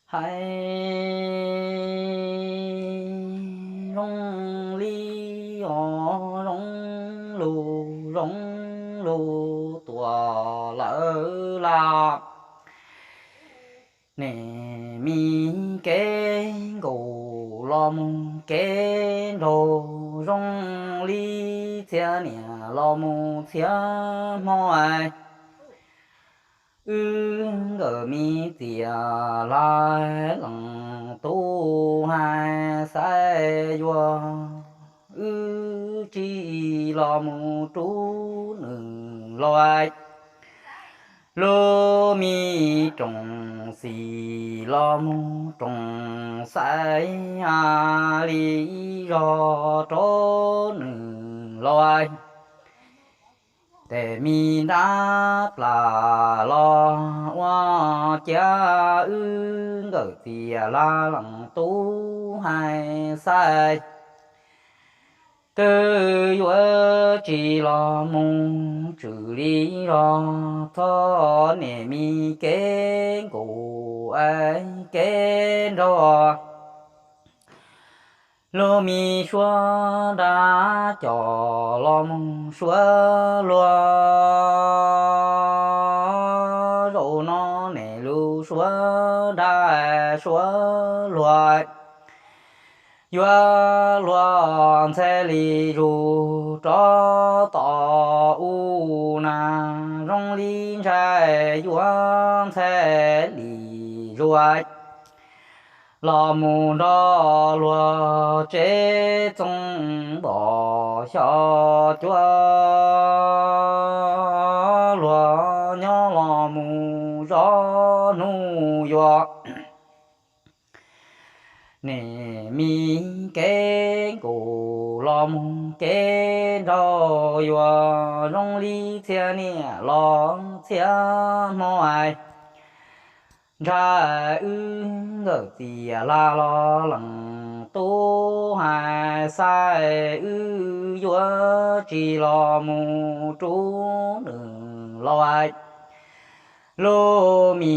Hais zoo li os, zoo lug zoo lug tuaj lawm las. Niam me kev nkaus los mus kev nraug, zoo li txhia niam los mus txhia hmo. Wb nkawm me txiv laug leej tub hais xav yuav, wb tsis los mus rub nws los. Lub me rooj xim los mus rooj xaiv, li ib zog rub nws los. Tes me nrab plas los ua ciav wb nkawm txiv laug leej tub hais xav, twb yuav tsis los mus tswm li zog, txhob niam me kev nkaus es kev nraug. Lub me suab dab cov los mus suab luag, zaum no niam lub suab dab suab luag, yuav luag ntxhe li zus rov tom u na, zoo li ntshai yuav ntxhe li zuag los mus nrog luag tsev txoos npom xyom cuab, luag nyob los mus zov hnub yuav. Niam me kev nkaus los mus kev nraug, yuav zoo li txhia niam los txhia hmo. Ntshai wb nkawm txiv laug leej tub hais xav, wb yuav tsis los mus rub nws los. Lub me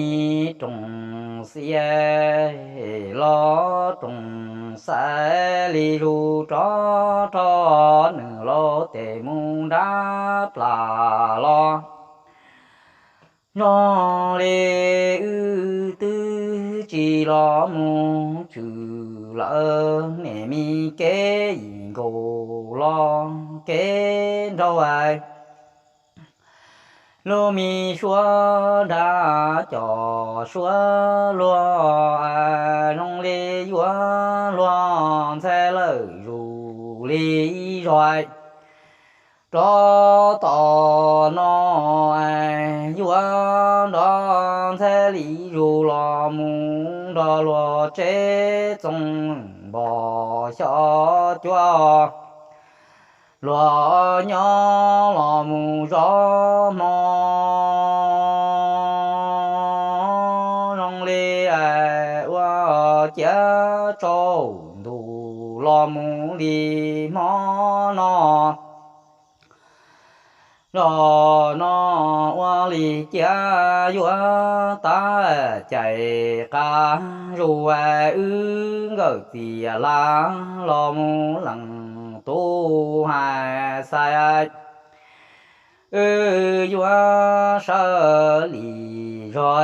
rooj xim los rooj xaiv li zus rov rau nws laus tes mus nrab plas los. Zoo li wb twb tsis los mus tswm lawm, niam me kev nkaus los kev nraug. Lub me suab dab cov suab luag, zoo li yuav luag ntxhe lawm zus li zog. Rov tom no yuav nrov ntxhe li zus los mus nrog luag tsev txoos npom xyom cuab, luag nyob los mus zov hmo, zoo li ua ciav tsaus ntuj los mus li hmo no. Los no ua li cas yuav tab cais qas zus, wb nkawm txiv laug los mus leej tub hais xav, wb yuav sawv li zog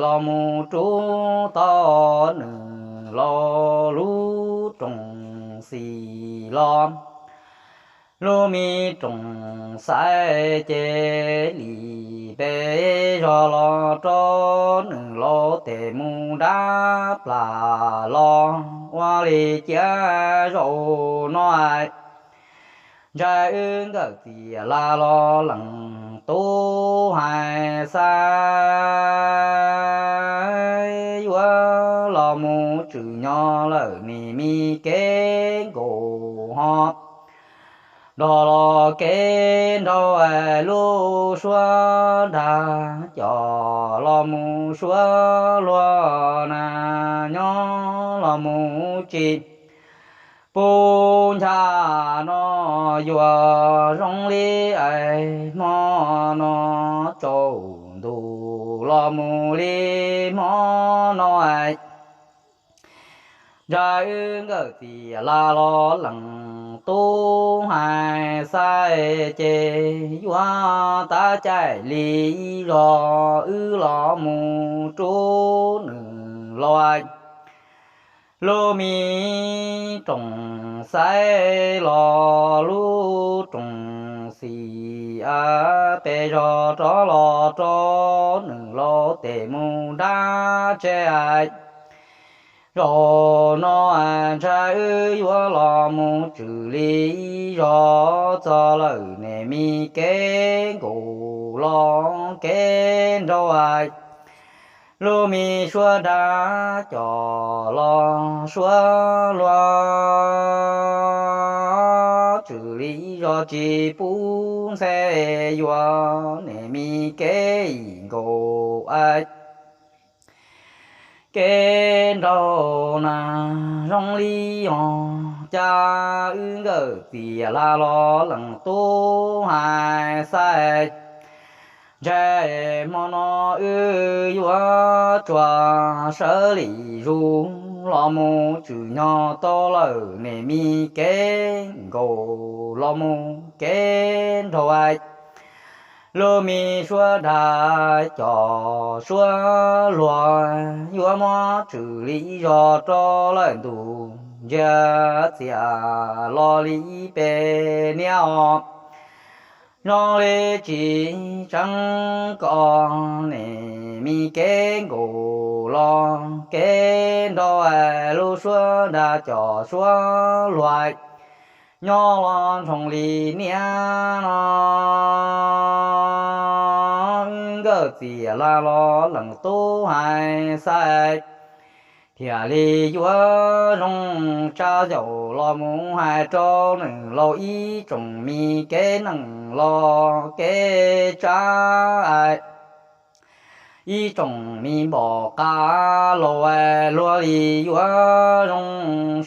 los mus rub tau nws laus lub rooj xim los. Lub me rooj xaiv ces li peb zog los rau nws laus tes mus nrab plas los. Ua li cas zaum no ntshai wb nkawm txiv laug los leej tub hais xav, yuav los mus tswm nyob lawm niam me kev nkaus ho nrog los kev nraug. Lub suab dab cov los mus suab luag na, nyob los mus tsis pub ncha no, yuav zoo li es hmo no tsaus ntuj los mus li hmo no, ntshai wb nkawm txiv Laj los lees tub hais xaiv ces yuav tab caij li ib zog wb los mus rub nws lauj. Lub me rooj xaiv los lub rooj xim, pes zog rov los rau nws lauj tes mus nrab tsheb. Zaum no ntshai wb yuav los mus tshwm li ib zog txog lawm niam me kev nkaus los kev nraug. Lub me suab dag cov los suab luag, tshwm li ib zog tsis pub ntxhe yuav niam me kev nkaus kev nraug na. Zoo li os cas wb nkawm txiv Laj los lees tub hais xaiv, ntshai hmo no wb yuav tsuas sawv lim zus los mus tsim nyog tau lawm niam me kev nkaus los mus kev nraug. Lub me suab dag cov suab luag yuav muab tshwm li ib zog rau lawm ntus ntsia txias los li ib peb niab os. Zoo li tsis tseeb kom niam me kev nkaus los kev nraug, lub suab dag cov suab luag nyob los ntsoog li niab no. Wb nkawm txiv Laj los lees tub hais xaiv, thiaj li yuav zoo tsa zaum los mus hais rau nws lauj ib tsoom me kev neeg los kev tsav, ib tsoom me npaum qab lauj, luag li yuav zoo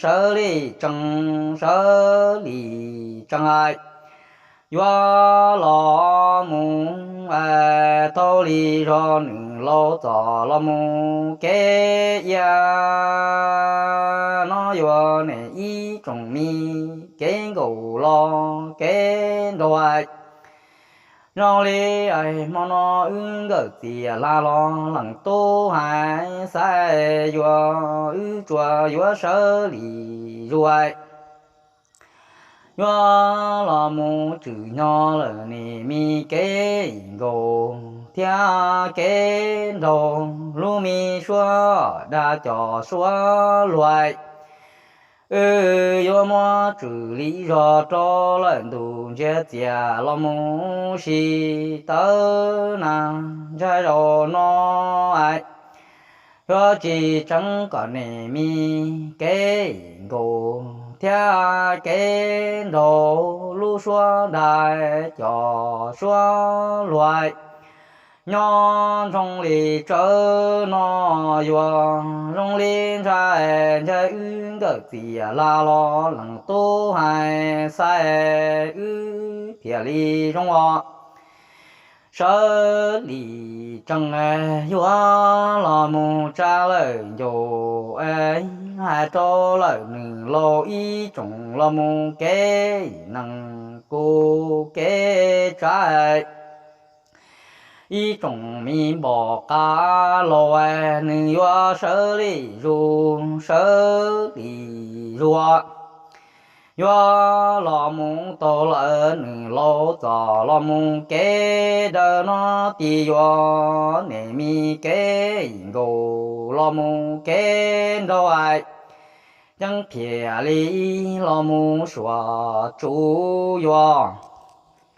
sawv li tsees, sawv li tsees, yuav los mus tau li zog nws lauj txom los mus kev iab no yuav niam ib tsoom me kev nkaus los kev nraug. Zoo li hmo no wb nkawm txiv Laj los lees tub hais xaiv, yuav wb tsuas yuav sawv li zus, yuav los mus tsim nyog lawm niam me kev nkaus thiab kev nraug, lub me suab dag cov suab luag, wb yuav muab tshwm li zog rau lawm ntus ntsia txias los mus sim tawv na. Ntshai zaum no yuav tsis tseeb kom niam me kev nkaus thiab kev nraug, lub suab dag cov suab luag nyob ntsoog li tsawv no yuav zoo li ntshai, ntshai wb nkawm txiv Laj los lees tub hais xaiv, wb thiaj li zoo os. Sawv li tsees yuav los mus tsa lawm ncaus, hais rau lawm nws lauj ib tsoom los mus kev neeg kuj kev tsav, ib tsoom me npaum qab lauj, nws yuav sawv li zus, sawv li zus, yuav los mus tau lawm nws lauj txom los mus kev daws no, tis yuav niam me kev nkaus los mus kev nraug, yeej thiaj li los mus suav tsuv yuav